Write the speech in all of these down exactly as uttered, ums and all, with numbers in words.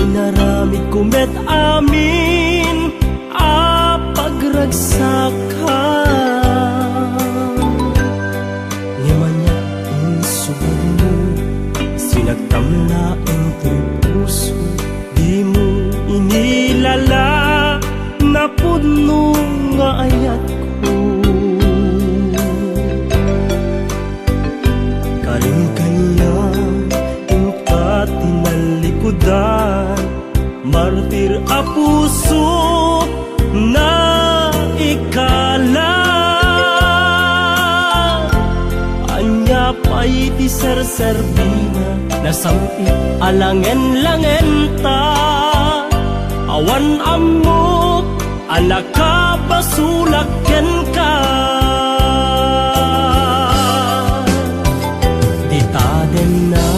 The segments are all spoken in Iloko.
Inaramidko met amin a pagragsakam. Ngem ania insubadmo, sinagtam laeng toy puso, dimo inilala, napudno nga ayatko. Karim kaniak, inka ti nallikudan, martir a puso, naikala. Ania pay ti serserbina, nasam-it a langen-langenta, awan ammok a nakabasolak kenka. Dita denna,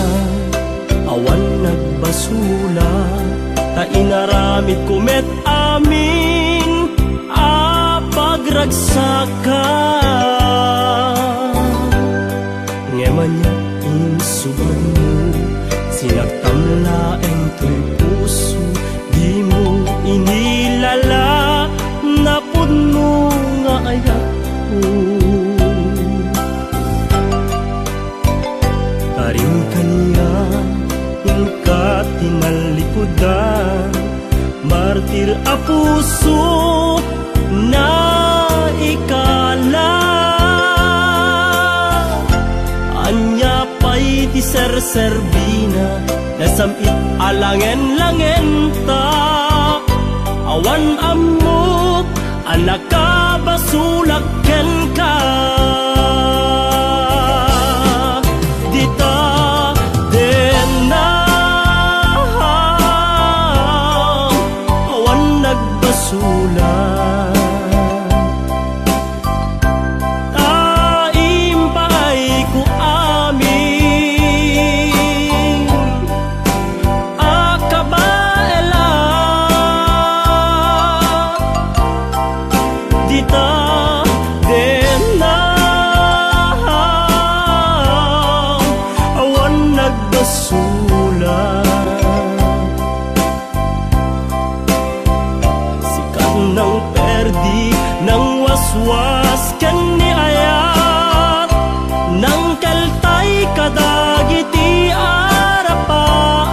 awan nagbasolak, ta inaramidko met amin a pagragsakam. Ngem ania insubadmo, sinagtam laeng toy puso, dimo inilala, napudno nga ayatko. Karim kaniak, inka ti nallikudan, martir a puso, naikala. Ania pay ti serserbina, nasam-it a langen-langenta, awan ammok a nakabasolak kenka. Dita denna, awan nagbasolak. Ta impaayko amin a kabaelan. Dita denna, awan nagbasolak. Sikat nang perdi, nang waswas ken ni ayat, nang keltay kadagiti arapaak.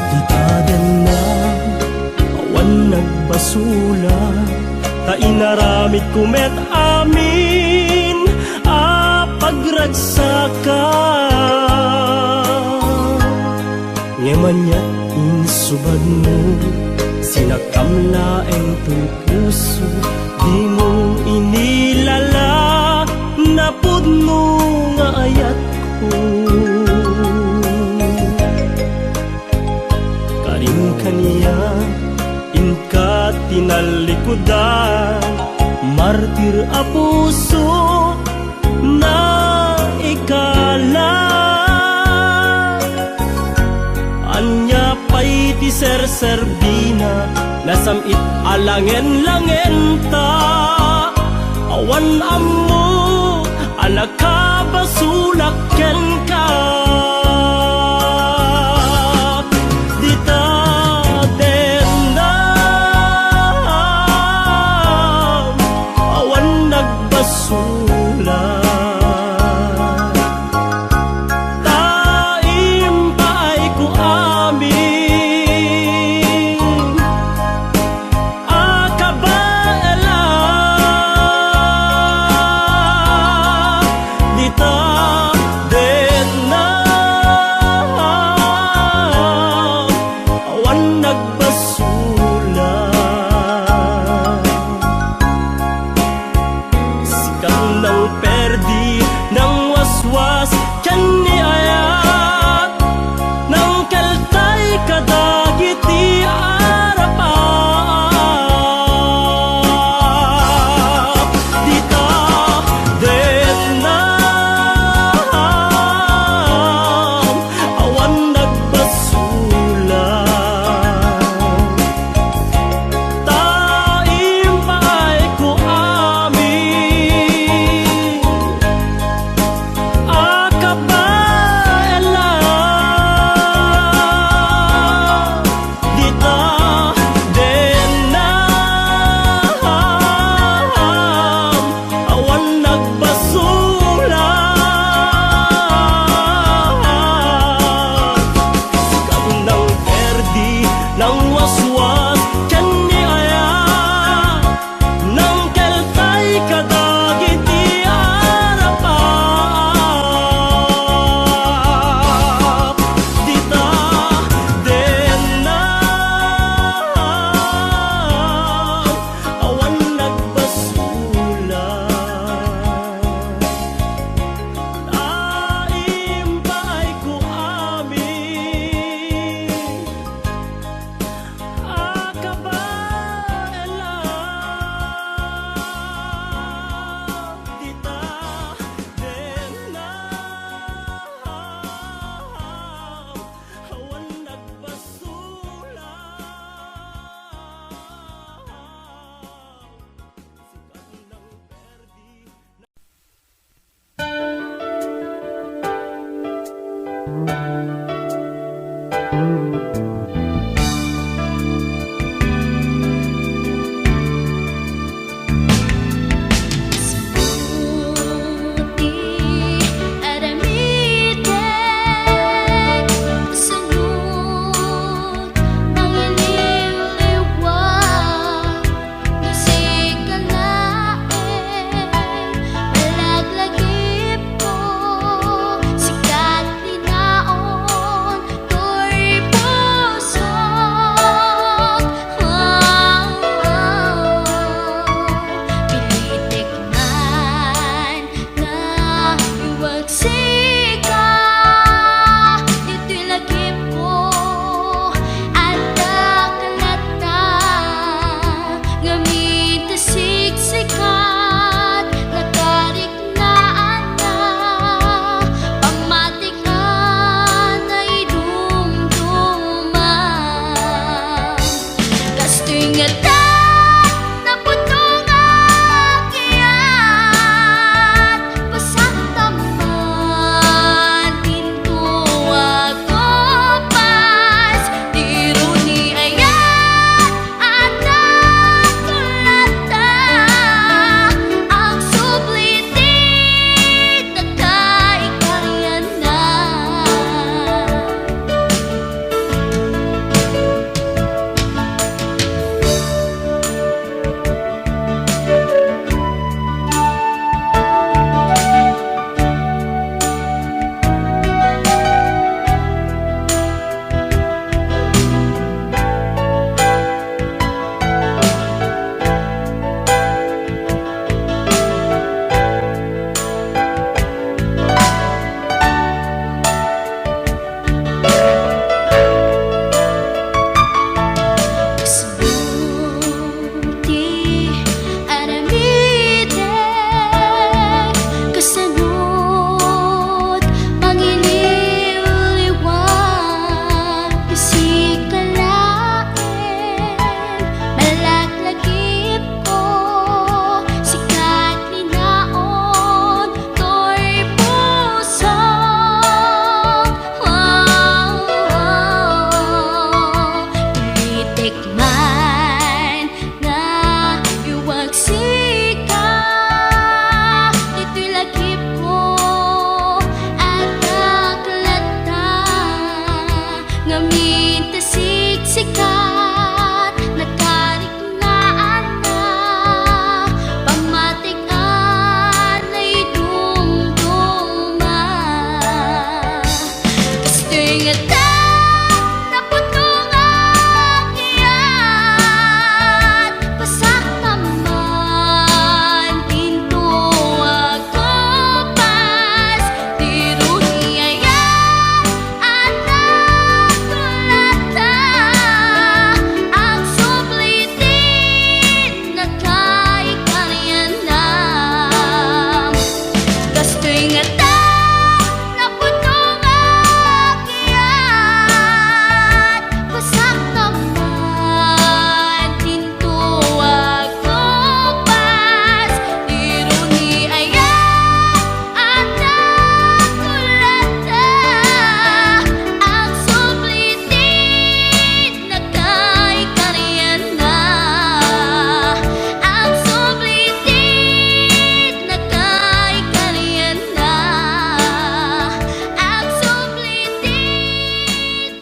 Dita denna, awan nagbasolak, ta inaramidko met amin a pagragsakak. Ngem ania insubadmo, sinakam laeng toy puso, dimo inilala, napudno nga ayatko. Karim kaniak, inka ti nallikudan, martir a puso, naikala. Ania pay ti serserbina, nasam-it a langen-langenta, awan ammo a nakabasolak kenka. Dita dennam, awan nagbasolak. Ti aramidek, sangud, mangiliwliwa, no sika laeng, malaglagipko, sika ti naon, toy pusok. Pilitek man nga iwag sika, ditoy lagipko, adda kalata, ngamin ta siksikat, nakarik naanna, pammatik a naidumduma. Kastoy ngata, napudno nga agyat, pasakta man, tinto a kupas, diro ni ayat, adda kalata, agsubli ti nakaikarianna. Ti aramidek, kasano ti mangiliwliwa, sika laeng, malaglagipko, sika ti naon, toy pusok. Pilitek man nga iwag sika, ditoy lagipko, adda kalata, ngamin ta siksikat, nakarik naanna, pammatik a naidumduma. Kastoy ngata, napudno nga agyat, pasakta man, tinto a kupas, diro ni ayat, adda kalata, agsubli ti nakaikarianna. Kastoy ngata, napudno nga agyat, pasakta man, tinto a kupas, diro ni ayat, adda kalata, agsubli ti nakaikarianna, agsubli ti nakaikarianna, agsubli ti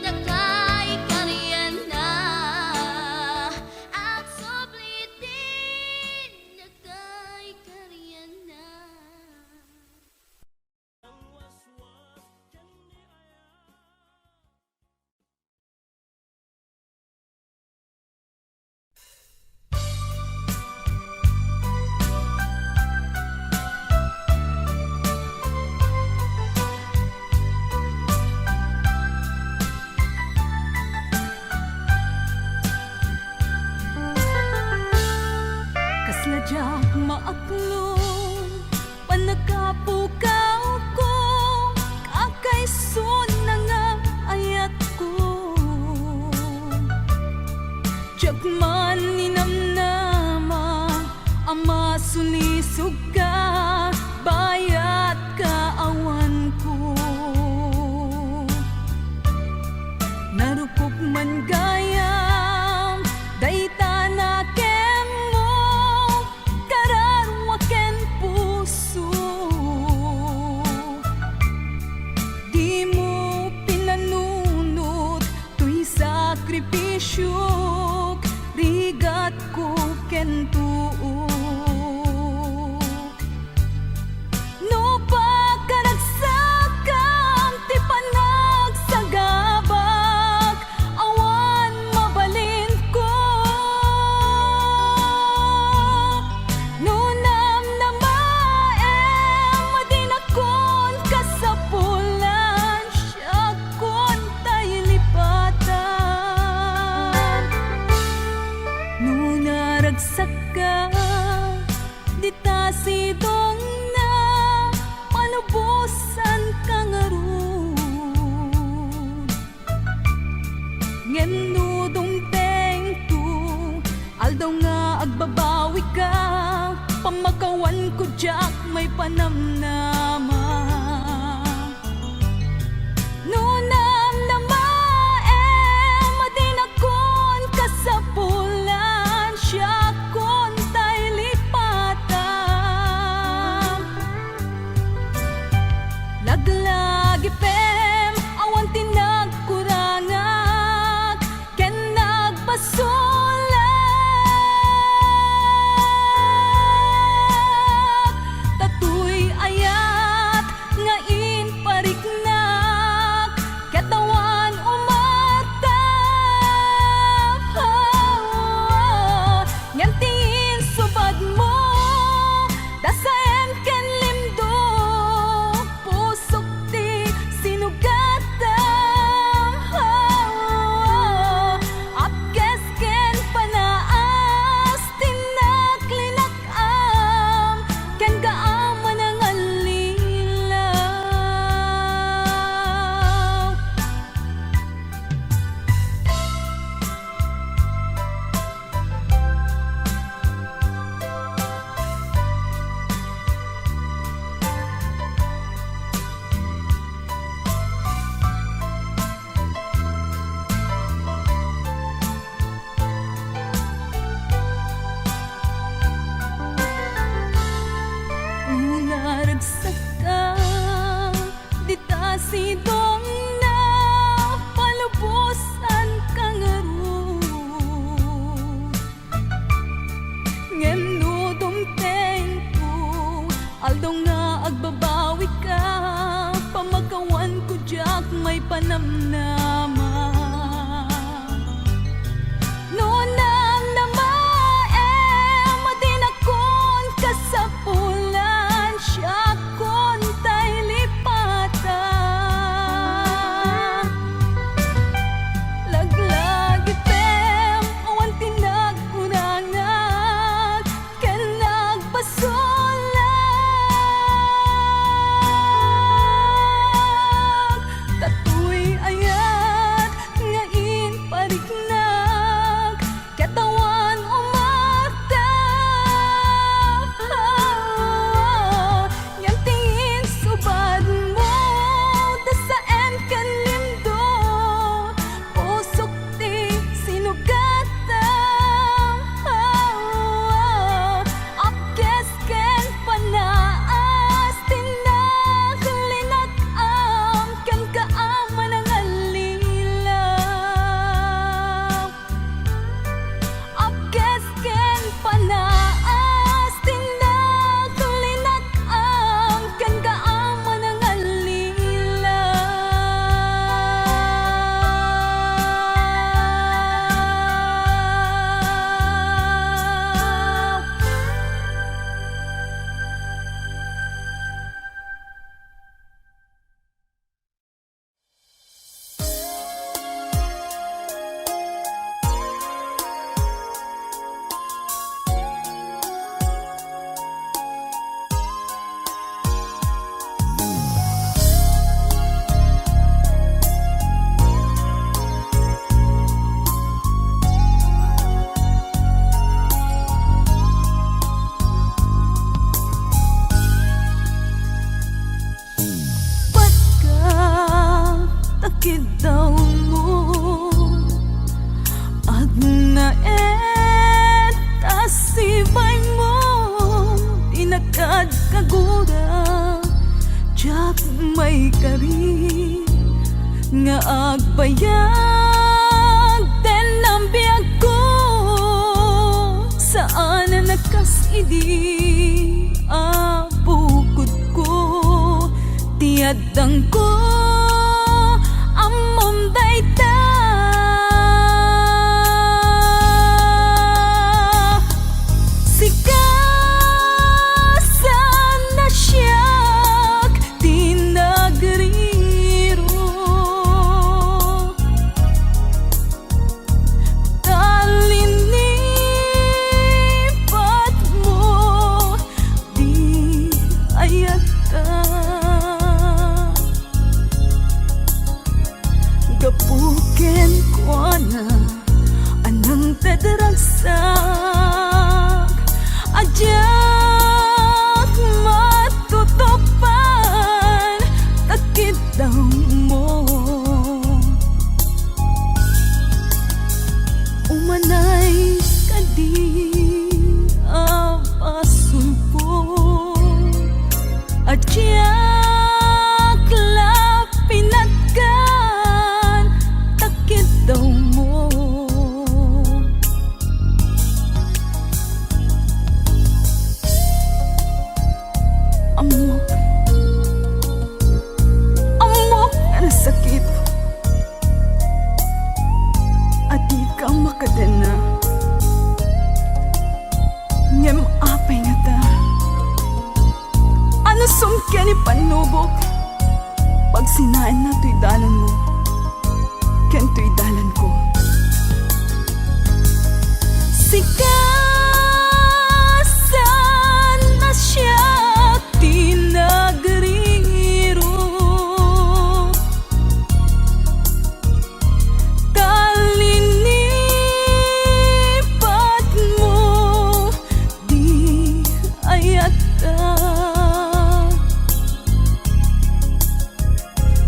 nakaikarianna, agsubli ti nakaikarianna. Kasla diak maaklon, pannakapukawko, kakaisuna nga ayatko. Diak man ninamnama a masulisogka, bayat kaawanko. Diak maipanamnama. No namnamaem a dinakon kasapulan, siakon tay lipatam. Laglagipem, awan ti nagkurangak ken nagpasulak. Ta tuy ayat nga impariknak, ket awan umartam. Ngem ti insubadmo, dasaem ken limdo. Pusok ti sinugatam, apkes ken panaas ti naklinak-am, ken kaam a nangallilaw. Naragsak ka, dita sidongna, palubosan ka ngarud. Ngem no dumtengko, aldaw nga agbabawika, pamakawanko diak maipanamnama. No namnamaem a dinakon kasapulan, siakon tay lipatan. Laglagipem, awan ti nagkurangak ken nagpasulak. Ta tuy ayat nga impariknak, ket awan umartam. Ngem ti insubadmo, dasaem ken limdo. Pusok ti sinugatam, apkes ken panaas ti naklinak-am, ken kaam a nangallilaw. Apkes ken panaas ti naklinak-am, ken kaam a nangallilaw. Pagka ta kiddawmo, agnaed ta sibaymo, dinakad kagura, diak maikari nga agbayag ten nabiagko. Saan a nakas idi a bukodko, ti addangko, ammom dayta. Sika saan a siak ti nagriro. Talinibatmo di ayatta.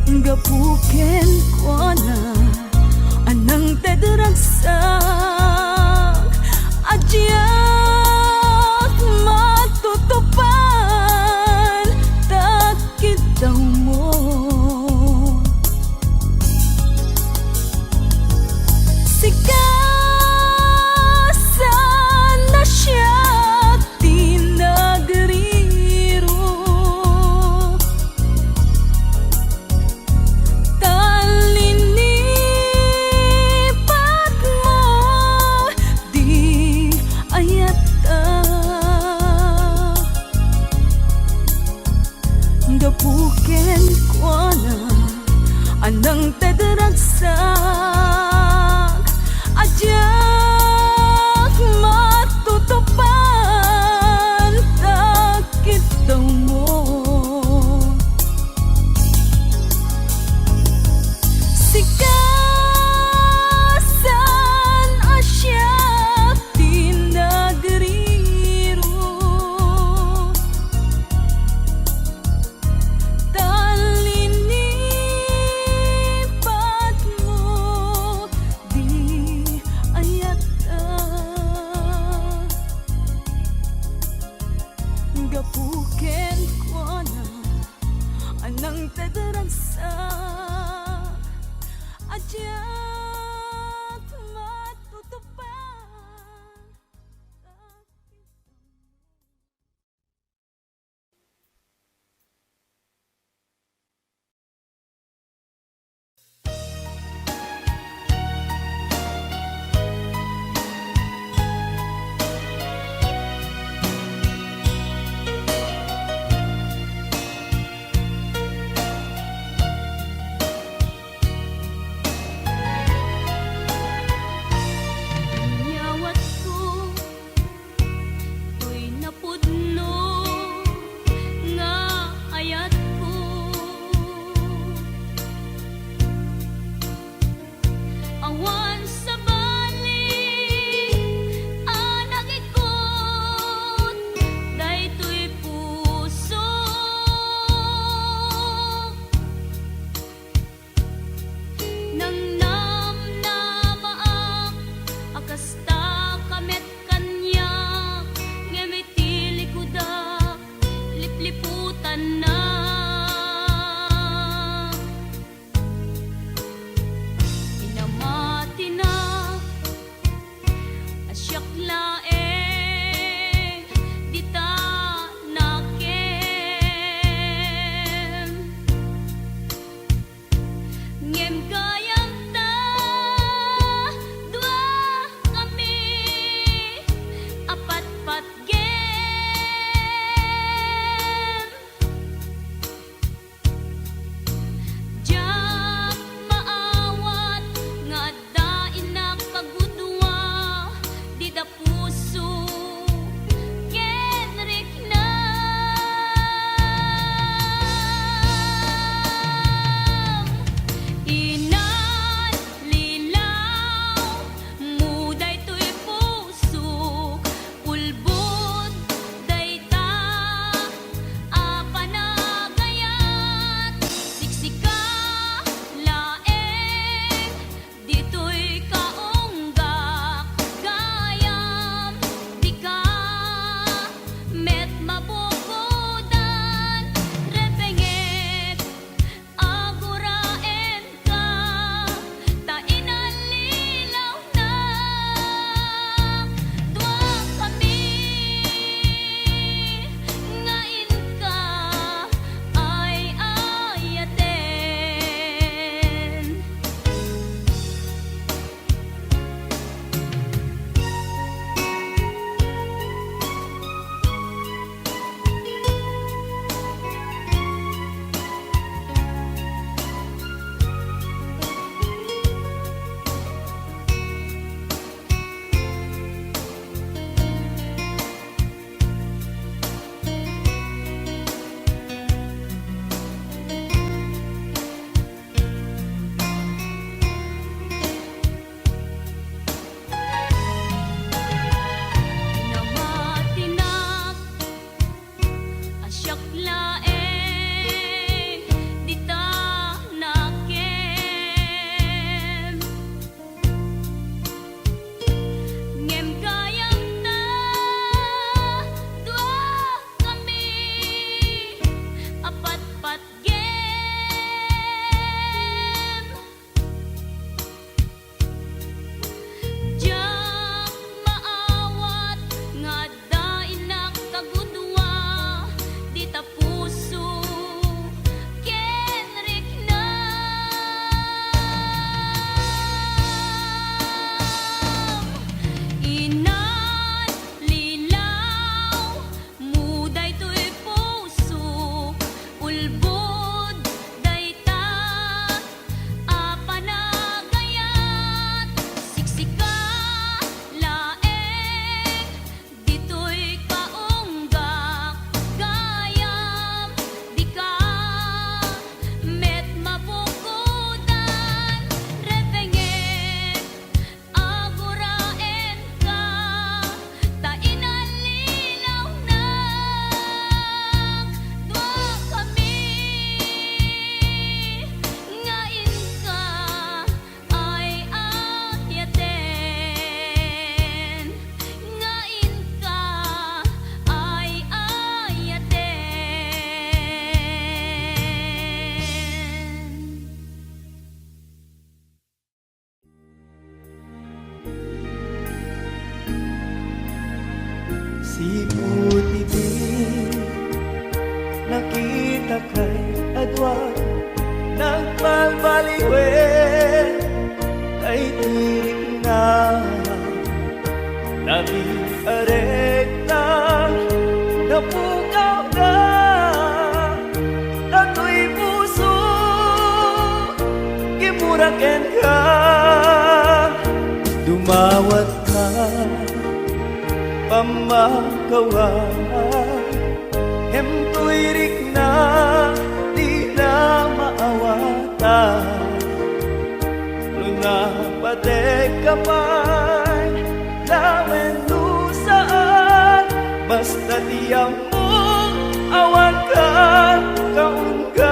Gapu kenkuana a nangted ragsak a diak matutupan ta kidawmo. Sika saan a siak ti nagriro. Tallinipatmo di ayatta. Gapu kenkuana a nangted ragsak a diak matutupan ta kidawmo. Sika saan a siak ti nagriro. Tallinipatmo di ayatta. Gapu kenkuana a nangted ragsak a diak matutupan. Wen, kaitirikna, nabiarek ta, napukaw na, datoy puso, kimura kenka, dumawat ka, pamakawan, ngem toy rikna, dina maawatan. No napategka pay, lawen no saan, basta ti ammok, awan kan kaunggan.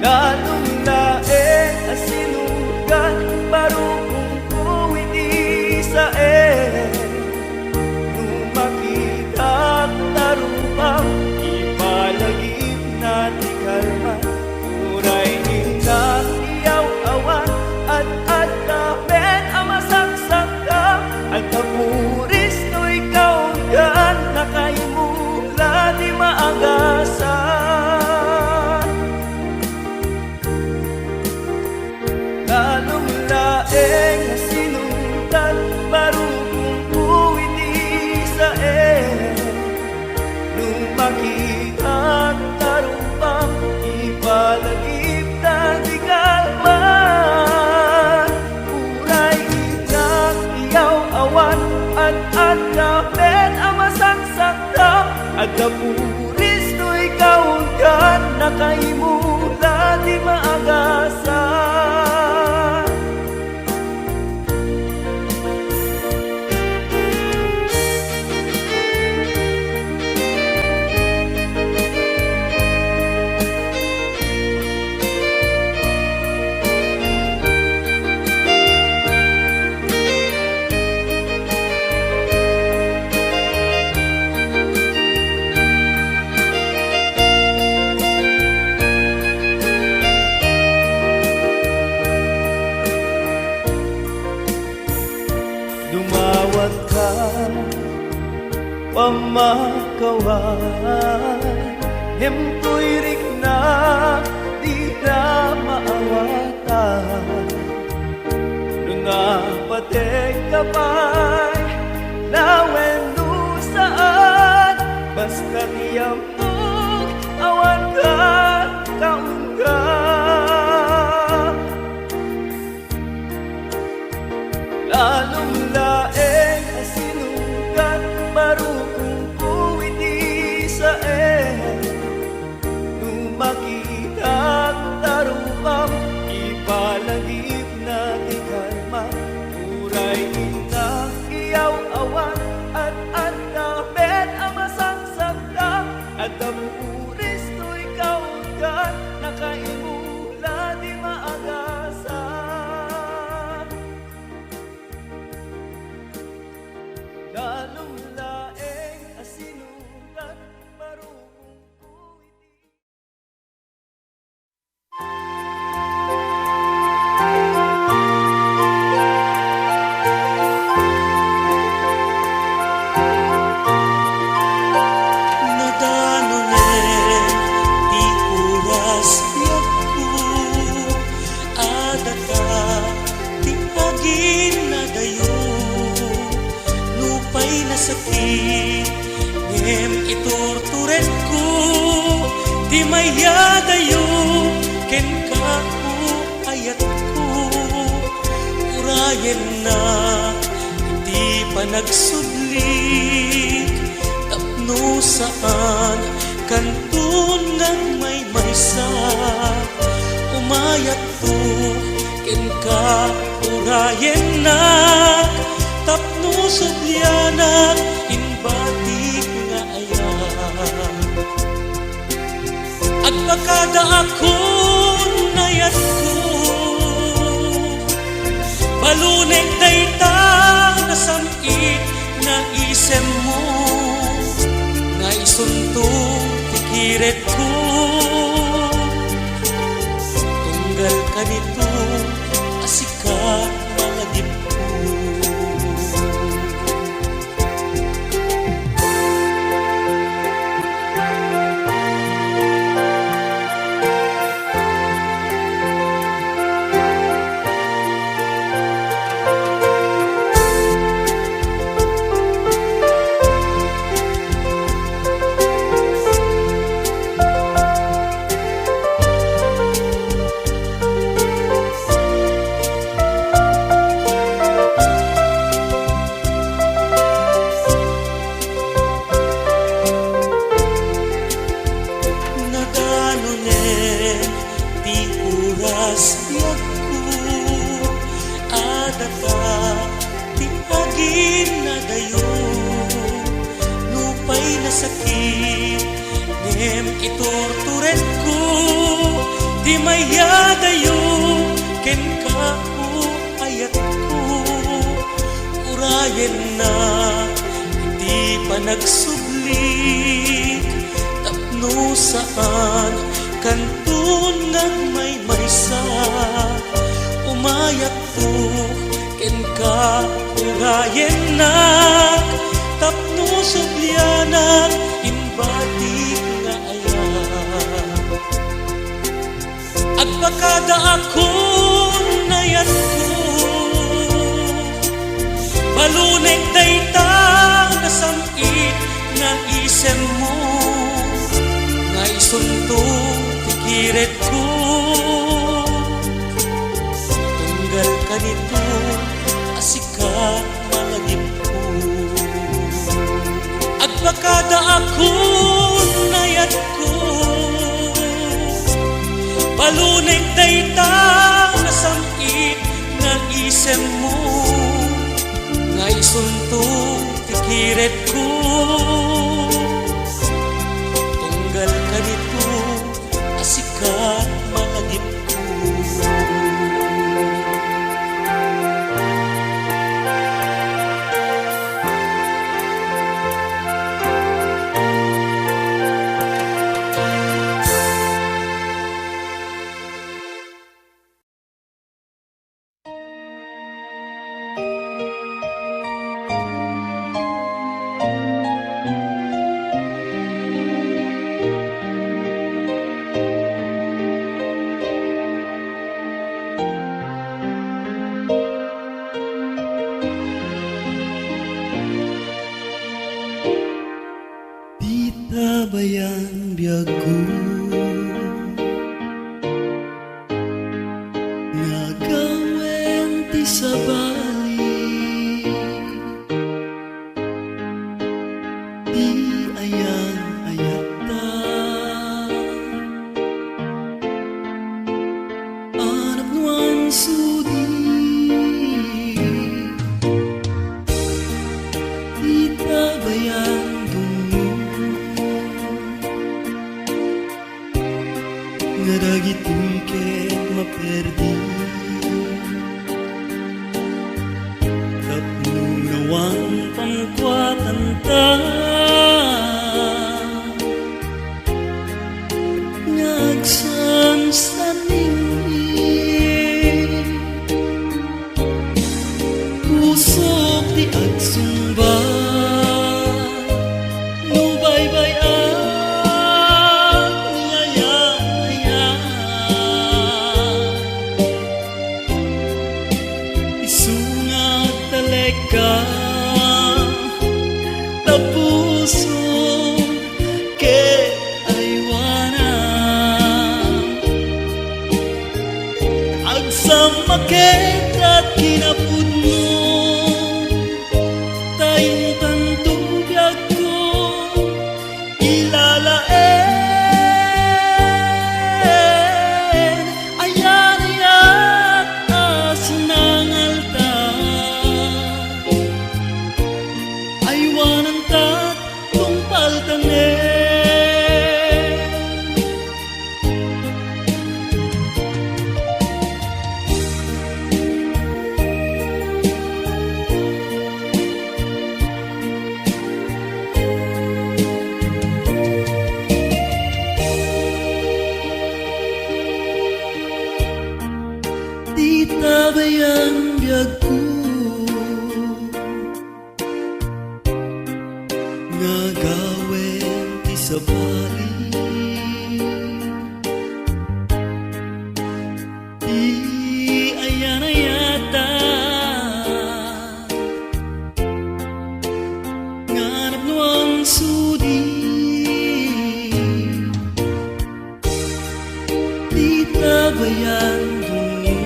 Nalum laeng a sinugat, barukongko iti saen. No makitak ta rupam, ipalagipna ti kalman. Uray innak iyaw-awan, ad-adda met a masaksaktam, adda puris toy kaunggan, nakaimula ti maagasat. Nalum laeng a sinugat, barukongko iti saen. No makitak ta rupam, ipalagipna ti kalman. Uray innak iyaw-awan, ad-adda met a masaksaktam, adda puris toy kaunggan, nakaimula ti maagasat. Dumawat ka, pamakawan, ngem toy rikna, dina maawatan. No napategka pay, lawen no saan, basta ti ammok, awan kan kaunggan. Nalum laeng a sinugat, barukongko iti saen. No makitak ta rupam, ipalagipna ti kalman. Uray innak iyaw-awan, ad-adda met a masaksaktam, adda puris toy kaunggan, nakaimula ti maagasat. Nalum laeng a sinugat, barukongko iti Nadanonen ti oras, biagko, a data ti aginnadayo. Nupay nasakit, ngem iturturedko ti mayadayo kenka, o ayatko. Urayennak iti panagsublik tapno saan kanton nga agmaymaysa. Umayat Kenka, urayennak tapno sublianak, imbatik nga ayat. Agpakadaakon, ayatko, balunek dayta nasam-, it nga isemmo nga isunto ti kiredko. Tunggal kanito a sika malagipko. Turturetko ti mayadayo kenka, o ayatko. Urayennak iti panagsublik tapno saan kanton nga agmaymaysa. Umayat Kenka, urayennak tapno sublianak, imbatik nga ayat. Agpakadaakon, ayatko, balunek dayta nasam-it nga isemmo, nga isunto ti kiretko. Tunggal kanito a sika malagipko. Agpakadaakon, ayatko, balunek dayta nasam-it nga isemmo, nga isunto ti kiretko. Tunggal kanito a sika malagipko. Ti tabayan biagko nga agawen ti sabali, ti ayan-ayatta. Anap no ansudi ti tabayan dungngo nga dagitoy ket maperdi. Tapno nawan pangkuatanta nga agsansaningit. Pusok ti agsungba no baybay-ak ni ayat-ayat. Isu nga agtalekka ta pusok ket aywanam. Agsammaket ket kinapudno, ta intanto biagko ilalaen. Ayan-ayat a sinangalta, aywananta tungpaltanen. Ti tabayan biagko nga agawen ti sabali, ti ayan-ayata, nga napno ansudi ti tabayan dungngo.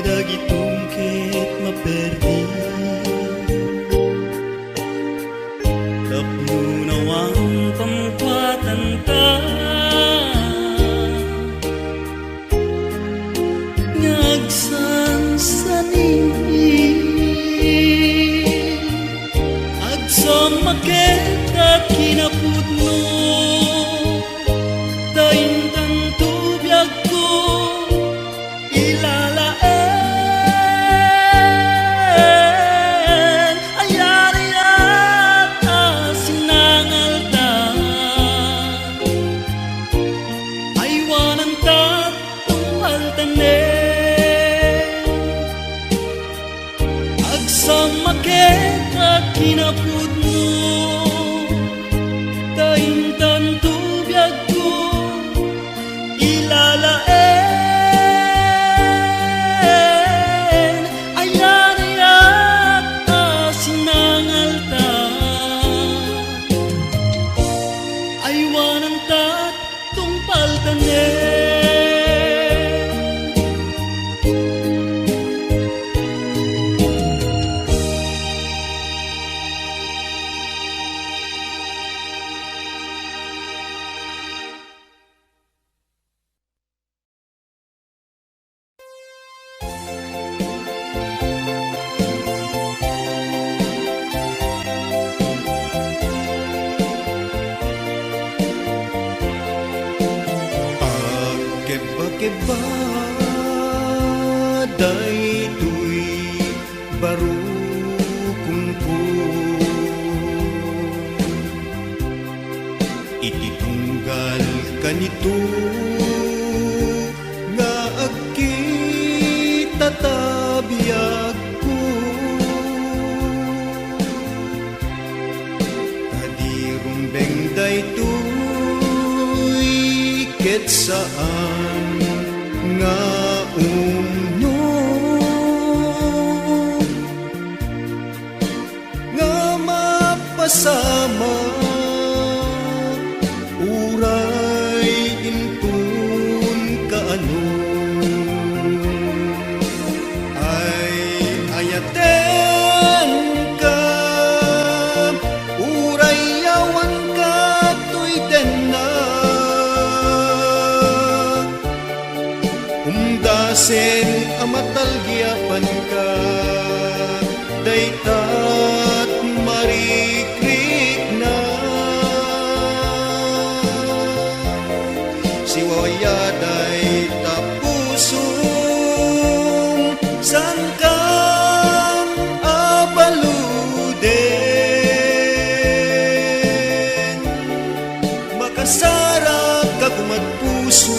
Dagitoy ket maperdi tapno nawan pangkuatanta nga agsansaningit. Sammakek a kinapudno, ta intanto biagko ilalaen. Ayariat a sinangalta, aywananta tungpaltanen. Agsammakek a kinapudno, ta intanto biagko ilalaen. Ayariat a sinangalta, aywananta tungpaltanen. Agkebba-kebba daytoy baro kungko. Iti tunggal kanito nga agkita ta biagko, ta di rumbeng daytoy ket saan nga umno nga mapasamak uray inton kaano. Ay, ayatenka, uray awanka toy denna. Umdasen a matalgiapanka, daytat marikrikna. Siwawaya dayta pusom, saankan a baluden. Makasarak a kumat puso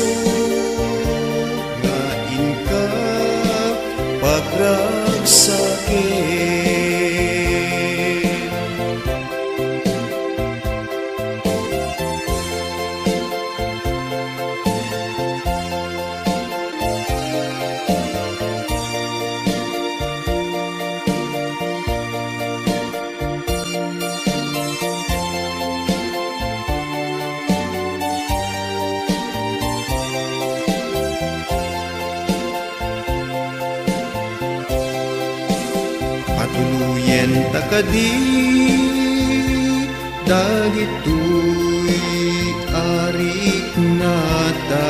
nga inka pagragsaken. Patuloyen ta kadi dagitoy a riknata.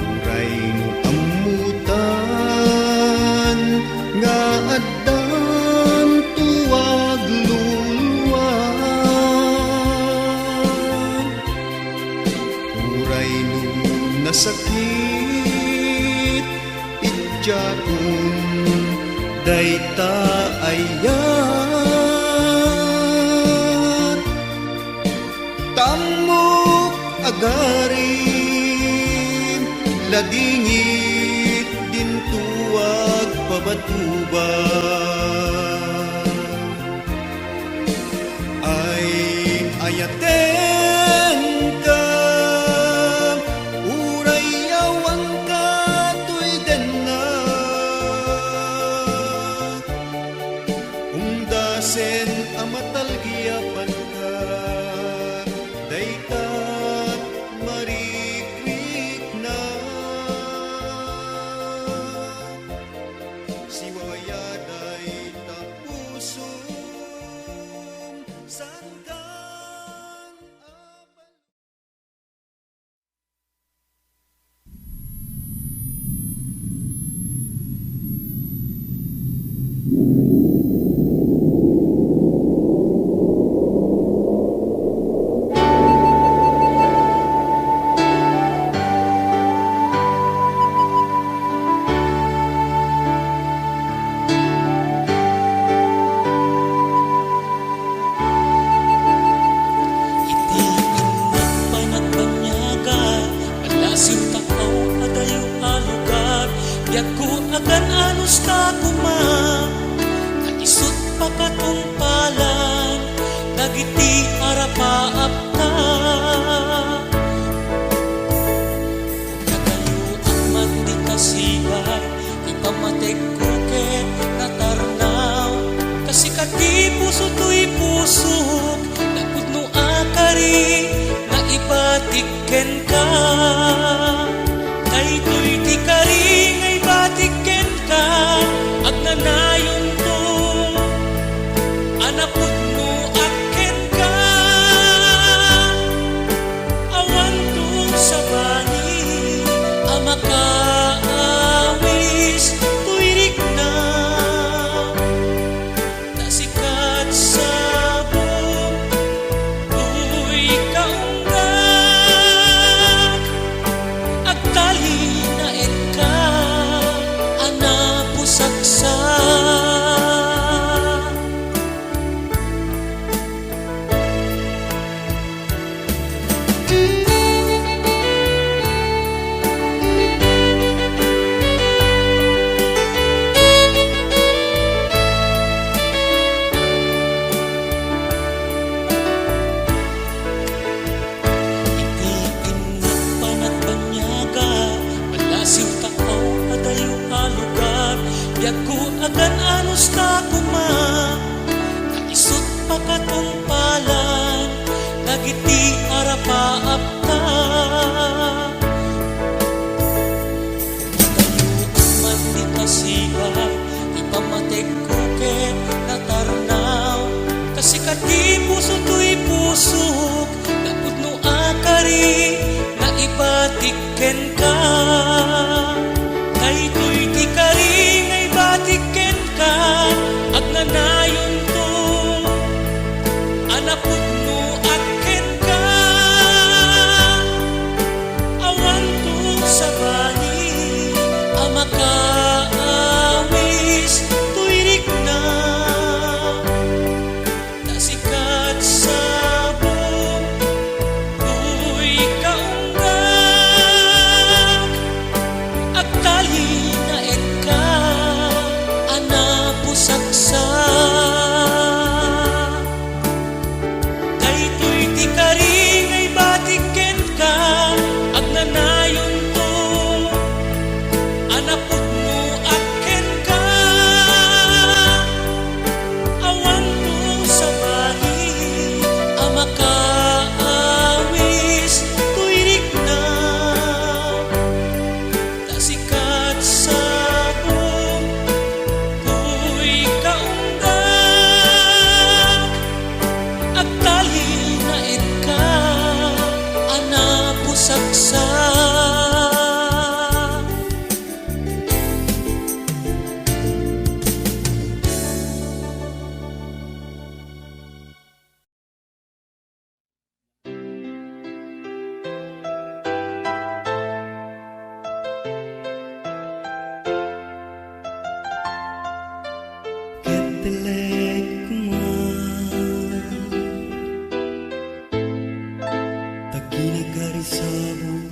Uray no ammotan nga addanto agluluar, uray no nasakit, idiakon dayta ayat. Ta ammok, agarim, ladingit dinto agpabatuba. Ay, ayatenka, uray awanka toy denna. Umdasen a matalgiapanka, dayta marikrikna. Siwawaya dayta pusom, saankan a bal- kenka. Daytoy ti kari nga ibatik kenka, agnanayonto a napudnoak kenka. Awanto sabali a makaawis toy rikna. Ta sikat sabong toy kaungdak, agtalinaedka a napusaksa. Iti innak panagbanyaga, malasiw ta aw adayo a lugar, biagko a gan-anos ta koma, ta isut' pakatungpalan dagiti arapaapta. Adayo man ti pasiba, ti pammategko ket natarnaw. Ta sika ti puso toy pusok, napudno a kari nga ibatik kenka. Daytoy ti kari nga ibatik kenka, agnanayonto a napudnoak kenka. Awanto sabali a makaawis toy rikna. Ta sikat sabong toy kaungdak, agtalinaedka a napusaksa. Daytoy ti kari nga ibatik kenka, agnanayonto a napudnoak kenka. Awanto sabali a makaawis toy rikna. Ta sikat sabong toy kaungdak, agtalinaedka a napusaksa. Ket telek koma ta kinakarisabong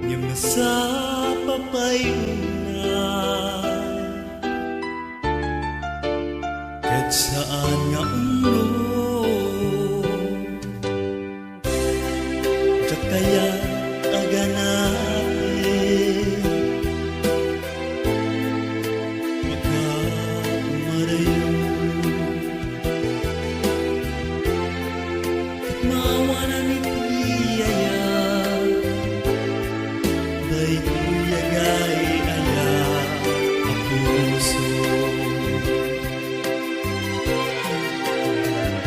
ngem nasapa pay unay. Ket saan nga umno, diak kayat a ganapen. Makaumadayo. Maawanan iti ayat daytoy agay-ayat a puso.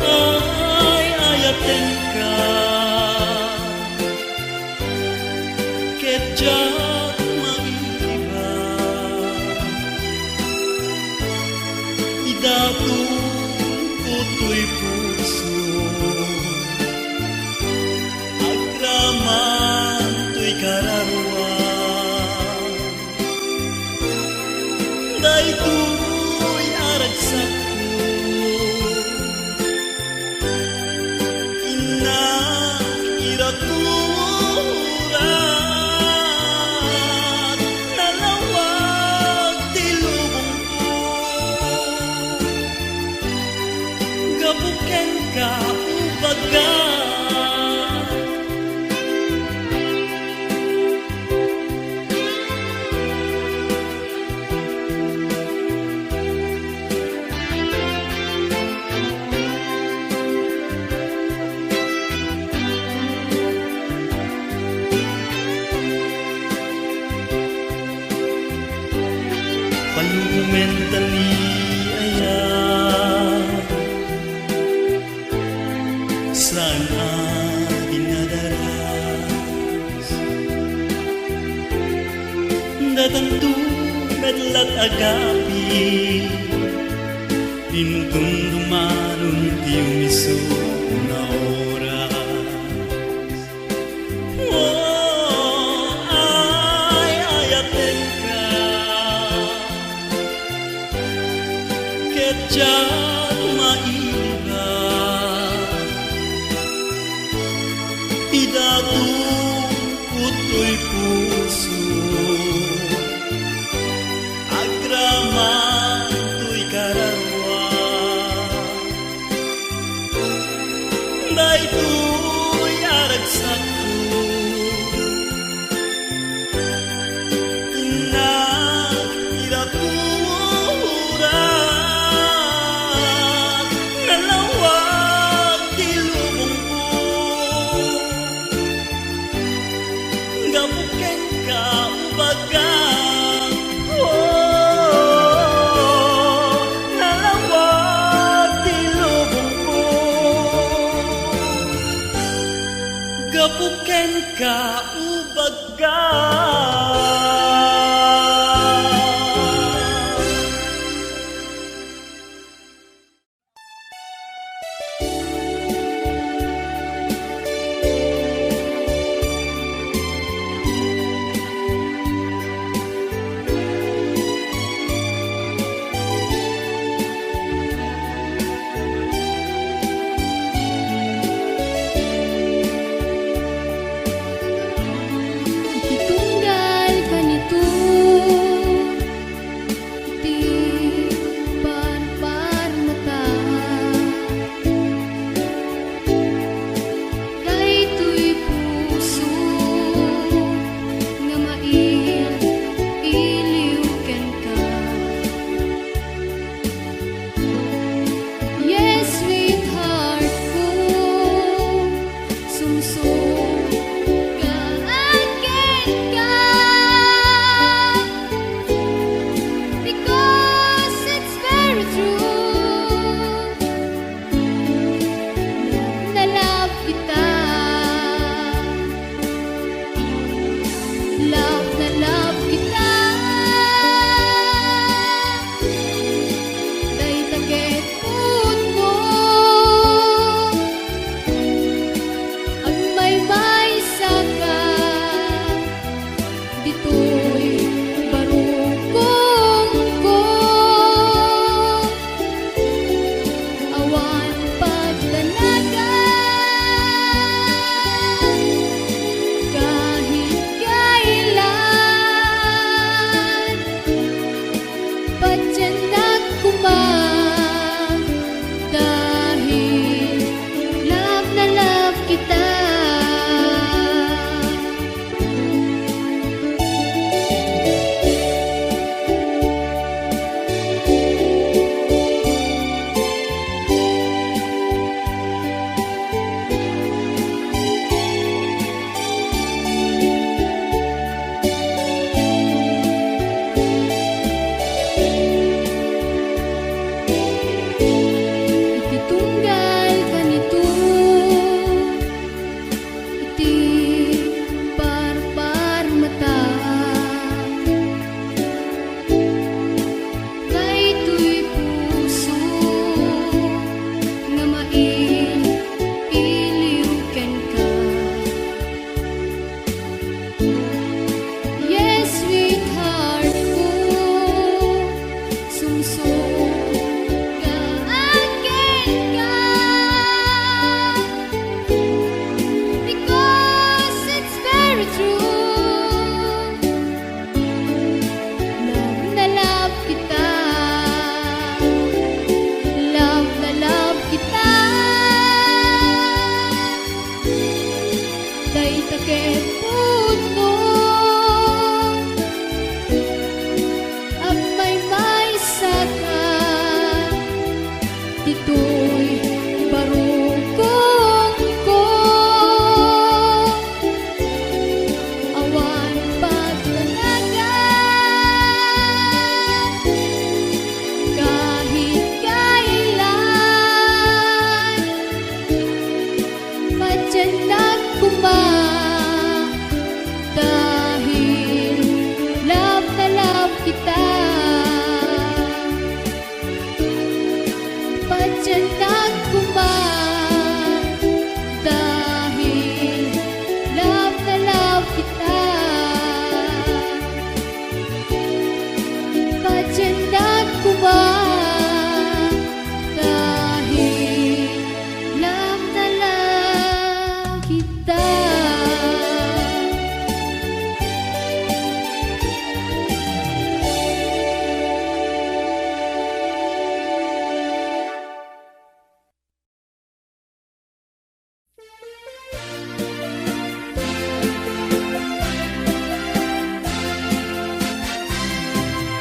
Ay-ayatenka ket diak maiba. Idatonko toy puso, agraman toy kararua. Daytoy a ragsakko, innak irakurak, nalawag ti lubongko. Gapu kenka, o baga. Alumen ta ni aya, saan a dinadaras. Datanto met lat agapi, inton dumanon ti umiso nga oras. Oh, ay, ayatenka, ket diak mailibat. Idatumko toy puso, agraman toy kararuak. Daytoy a ragsakko, innak irakuran.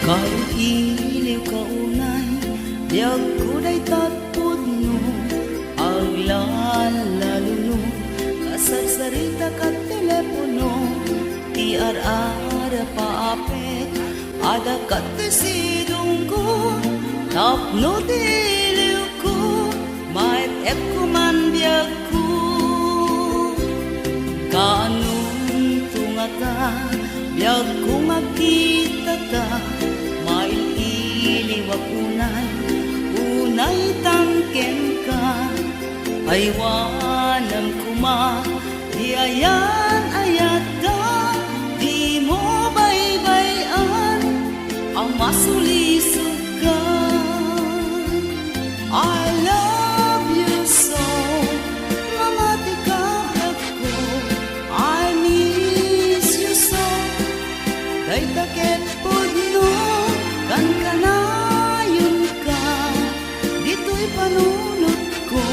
Kailiwka unay, biagko dayta pudno, aglallalunong, kasarsarita kat telepono, ti ar-ara paapek, adda kat ti sidongko, tapno ti iliwko, maet-etko man biagko. Kaanonto ngata, biagko nga agkitata, mail-iliwak unay, unay tan kenka. Aywanam koma ti ayan-ayatda, dimo baybay-an a masulisogka. I love you so, mamatika biagko, I miss you so. Dayta ket pudno, kankanayonka, ditoy panunotko,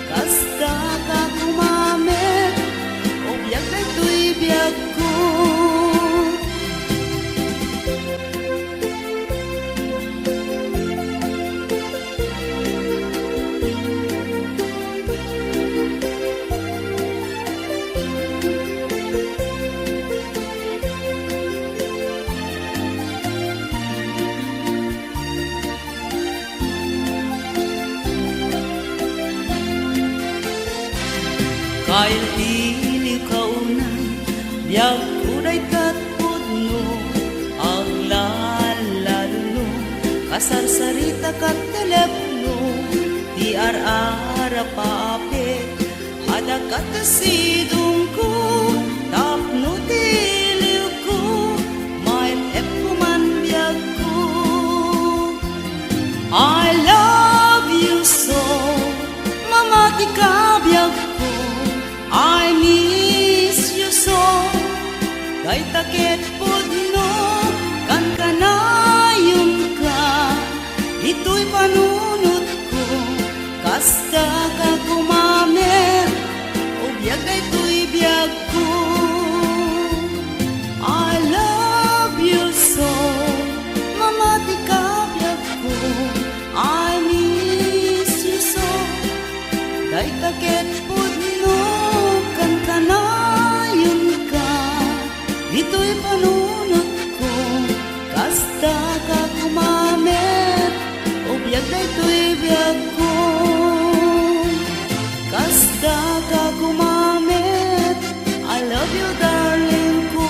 kastaka umamek, ubiag daytoy biagko. Kail-iliwka unay, biagko dayta pudno, aglallalunong, kasarsarita kat telepono, ti ar-ara paapek, adda kat ti sidongko, tapno ti iliwko, maet-etko man biagko. I love you so, mamatika biagko, I miss you so. Dayta ket pudno, kankanayonka, ditoy panunotko, kastaka umamek, ubiag daytoy biagko. I love you so, mamatika biagko, I miss you so. Dayta ket pudno, kankanayonka, ditoy panunotko, kastaka umamek, ubiag daytoy biagko. Kastaka umamek, I love you, darling ko.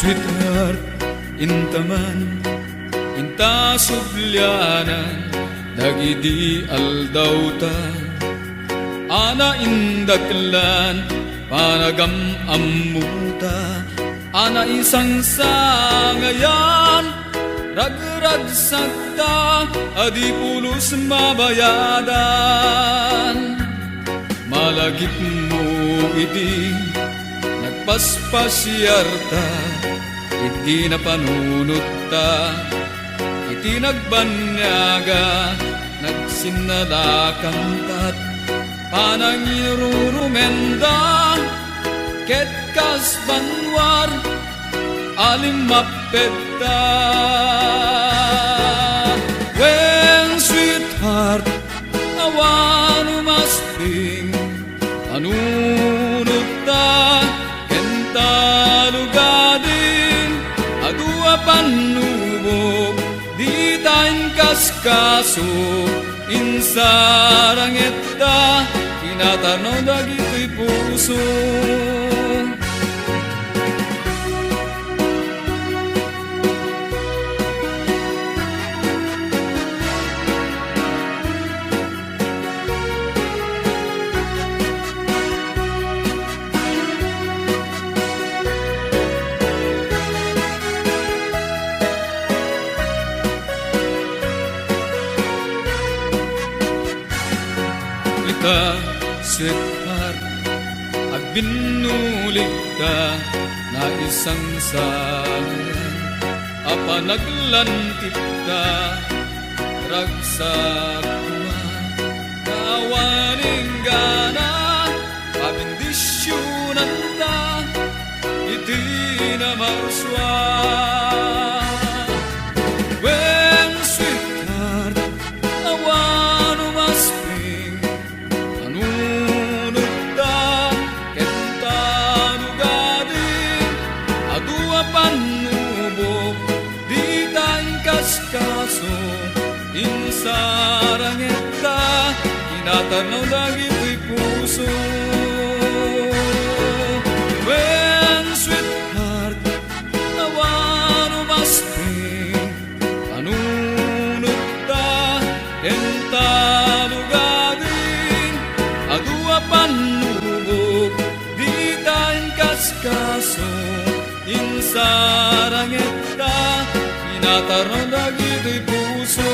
Sweetheart, inta man, inta sublianan dagidi aldawta. Ana indaklan panagam-ammota, ana isangsangayan, ragragsakta a di pulos mabayadan. Malagipmo idi nagpaspasiarta, idi napanunot ta, iti nagbanniaga, nagsinnalakantat, panangirurumenda, ket kas banwar a limmappedta. Wen, sweetheart, awan umasping, panunot ta ken talugadi, adu a pannubok, dita inkaskaso, insarangetta, inatarnaw dagitoy puso. Ita, sweetheart, agbinnuligta, naisangsangayan a panaglantitta, ragsak koma, awan inggana, pabendisionanta, iti namarsua. Wen, sweetheart, awan umasping, panunot ta ken talugadi, adu a pannubok, dita inkaskaso, insarangetta, inatarnaw dagitoy puso. Wen, sweetheart, awan umasping, panunot ta ken talugadi, adu a pannubok, dita inkaskaso, insarangetta, inatarnaw dagitoy puso.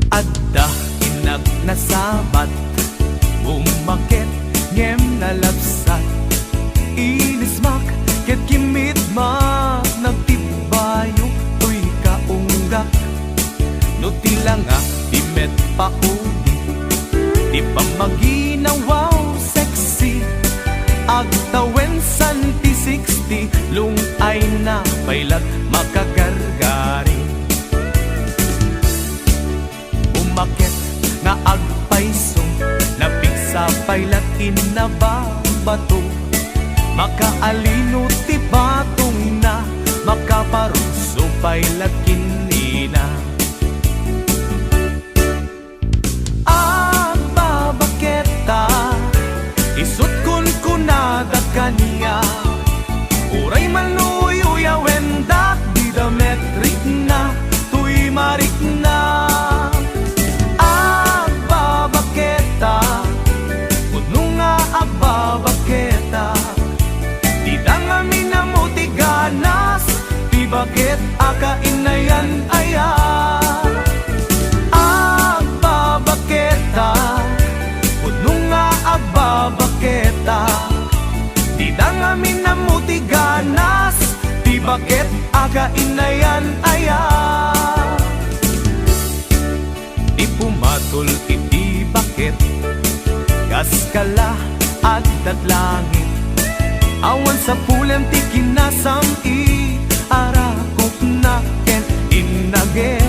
Adda innak nasabat, bumaket ngem nalabsat. Inismak ket kimmit man nagtibbayo toy kaunggak. No ti langa ti met pauli, ti pammaginawaw sexy, agtawen san ti sixty, lung-ayna pay lat makagargari. Umaket nga agpayso, napigsa pay lat inna babato. Makaalino ti patongna, makaparunso pay lat ken nina. Agbabaketa, isut' kunkunada kaniak, uray man no uyuyawendak, dida met rikna toy marikna. Agbabaketa, pudno nga agbabaketa, dida ngamin ammo ti ganas, ti baket a kainayan aya. Agbabaketa, pudno nga agbabaketa, dida ngamin ammo ti ganas, ti baket a kainayan aya. Ti pumatol iti baket, kas kala addat langit. Awan sapulem ti kinasam-i, arakupna ken innage.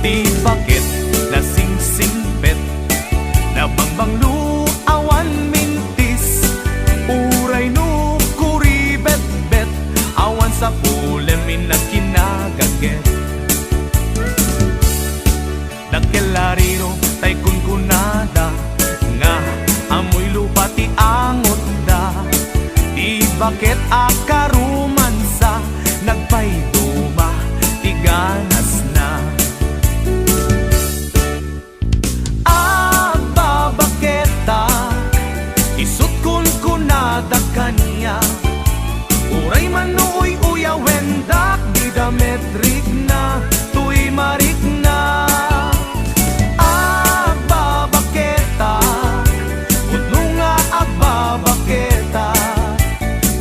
Ti baket nasingsingpet, nabangbanglo a Baket a karumansa, nagpayduma ti ganasna. Agbabaketak, isut' kunkunada kaniak, uray man no uy-uyawendak, dida met rikna, toy marikna. Agbabaketak, pudno nga agbabaketak,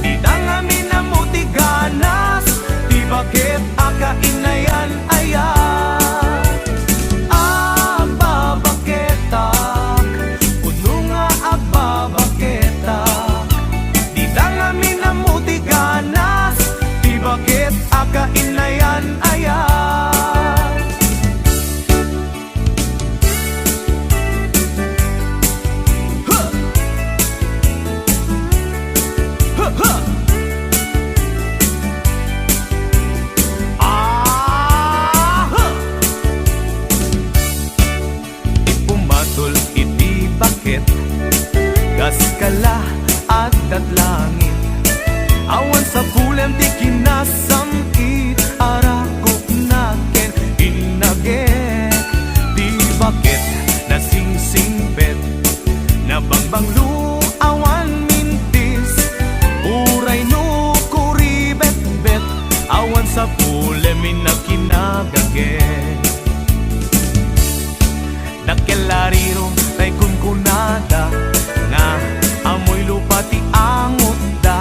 dida ngamin ammo ti ganas, ti baket a kainayan aya. Agbabaketak, pudno nga agbabaketak, dida ngamin ammo ti ganas, ti baket a kainayan aya. Aha! Ti pummatol iti baket, kas kala addat langit. Awan sabulem ti kinasam-it, arakopna ken innaget. Ti baket nasingsingpet, nabangbanglo, awan mintis, uray no kuribetbet, awan sabulem inna kinagaget. Dakkel a riro tay kunkunada, nga ammoy lupa ti angotda.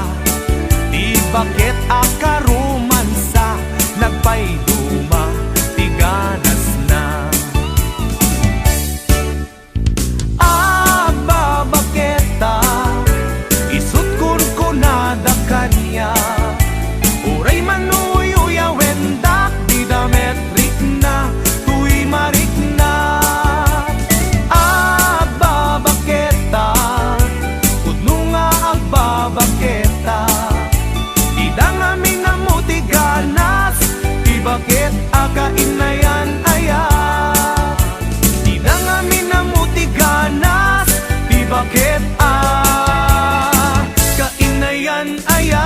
Ti baket a karumansa, nagpayduma ti ganasna. Agbabaketak, isut' kunkunada kaniak, uray man no uy-uyawendak, dida met rikna, toy marikna. Agbabaketak, pudno nga agbabaketak, dida ngamin ammo ti ganas, ti baket a kainayan aya. Dida ngamin ammo ti ganas, ti baket a kainayan aya.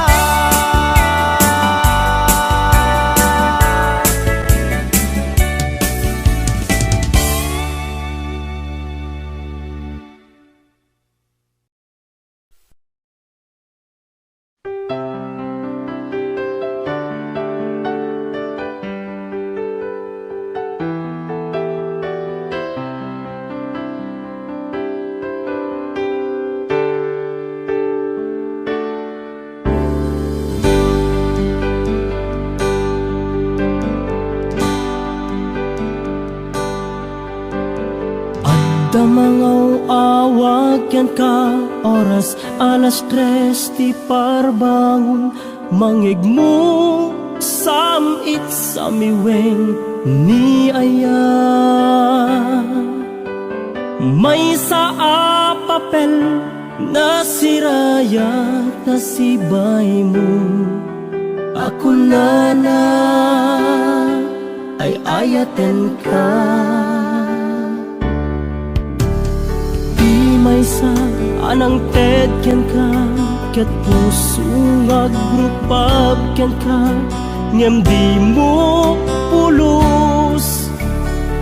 Adda mangaw-awag kenka, oras alas tres ti parbangon, mangngegmo, sam-it, samiweng ni aya. Maysa a papel, nasirayat, nasibaymo a kunana, ay-ayatenka. Ti maysa a nangted kenka, ket puso nga agrupab kenka, ngem dimo pulos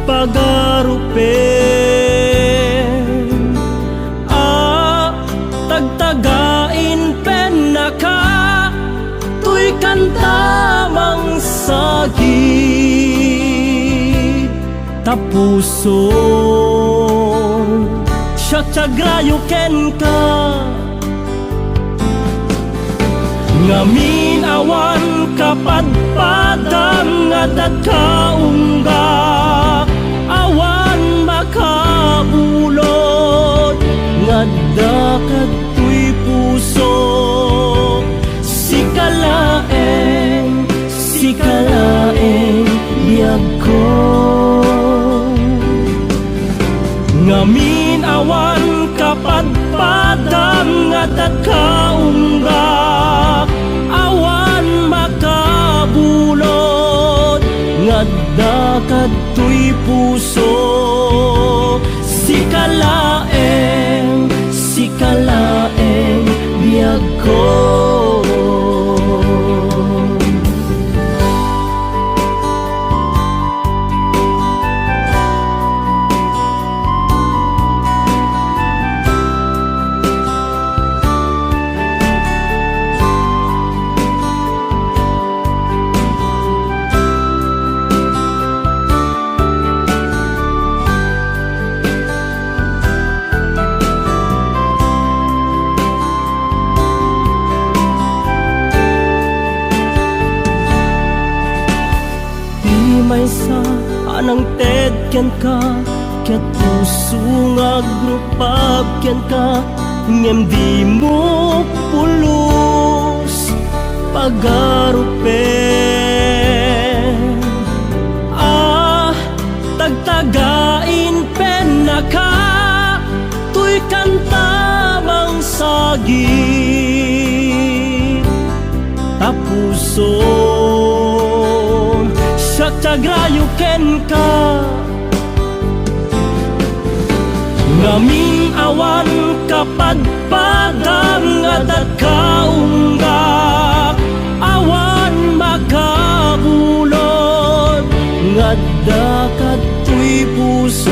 pagarupen. A, tagtagain pennaka, toy kanta mangsagid ta puson. Siak ti agrayo kenka. Ngamin awan kapadpadam nga adda ungga, awan makabulod nga adda kadtoy puso. Sika laeng, sika laeng biagko. Ngamin awan kapadpadam nga adda ungga, awan makabulod nga adda kadtoy puso. Sika laeng, sika laeng biagko. kenka, ket puso nga agrupab kenka, ngem dimo pulos pagarupen. Ah, tagtagain pennaka, toy kanta mangsagit. Ta pusom, siak ti agrayo kenka. Ngamin awan kapadpadam nga adda kaunggak, awan makabulod nga adda kadtoy puso.